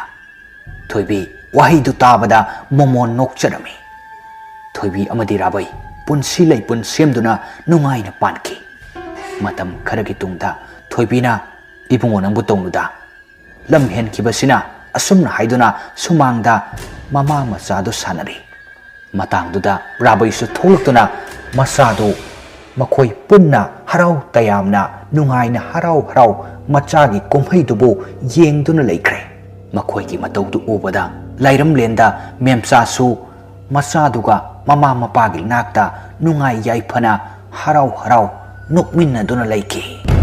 ꯊꯣꯏꯕꯤ ꯋꯥꯍꯩꯗꯨ ꯇꯥꯕꯗ ꯃꯣꯃꯣꯟ ꯅꯣꯛꯆꯔꯝꯃꯤ꯫ ꯊꯣꯏꯕꯤ ꯑꯃꯗꯤ ꯔꯥꯕꯩ ꯄꯨꯟꯁꯤ ꯂꯩꯄꯨꯟ ꯁꯦꯝꯗꯨꯅ ꯅꯨꯡꯉꯥꯏꯅ ꯄꯥꯟꯈꯤ꯫ ꯃꯇꯝ ꯈꯔꯒꯤ ꯇꯨꯡꯗ ꯊꯣꯏꯕꯤꯅ, "ꯏꯕꯨꯡꯉꯣ, ꯅꯪꯕꯨ ꯇꯧꯅꯨꯗ, ꯂꯝ ꯍꯦꯟꯈꯤꯕꯁꯤꯅ ꯑꯁꯨꯝꯅ ꯍꯥꯏꯗꯨꯅ ꯁꯨꯃꯥꯡꯗ ꯃꯃꯥ ꯃꯆꯥꯗꯨ ꯁꯥꯟꯅꯔꯤ꯫ ꯃꯇꯥꯡꯗꯨꯗ ꯔꯥꯕꯩꯁꯨ ꯊꯣꯛꯂꯛꯇꯨꯅ ꯃꯆꯥꯗꯨ ꯃꯈꯣꯏ ꯄꯨꯟꯅ ꯍꯔꯥꯎ ꯇꯌꯥꯝꯅ ꯅꯨꯡꯉꯥꯏꯅ ꯍꯔꯥꯎ ꯍꯔꯥꯎ ꯃꯆꯥꯒꯤ ꯀꯨꯝꯍꯩꯗꯨꯕꯨ ꯌꯦꯡꯗꯨꯅ ꯂꯩꯈ꯭ꯔꯦ꯫ ꯃꯈꯣꯏꯒꯤ ꯃꯇꯧꯗꯨ ꯎꯕꯗ ꯂꯥꯏꯔꯝꯂꯦꯟꯗ ꯃꯦꯝꯆꯥꯁꯨ ꯃꯆꯥꯗꯨꯒ ꯃꯃꯥ ꯃꯄꯥꯒꯤ ꯅꯥꯛꯇ ꯅꯨꯡꯉꯥꯏ ꯌꯥꯏꯐꯅ ꯍꯔꯥꯎ ꯍꯔꯥꯎ ꯅꯣꯛꯃꯤꯟꯅꯗꯨꯅ ꯂꯩꯈꯤ꯫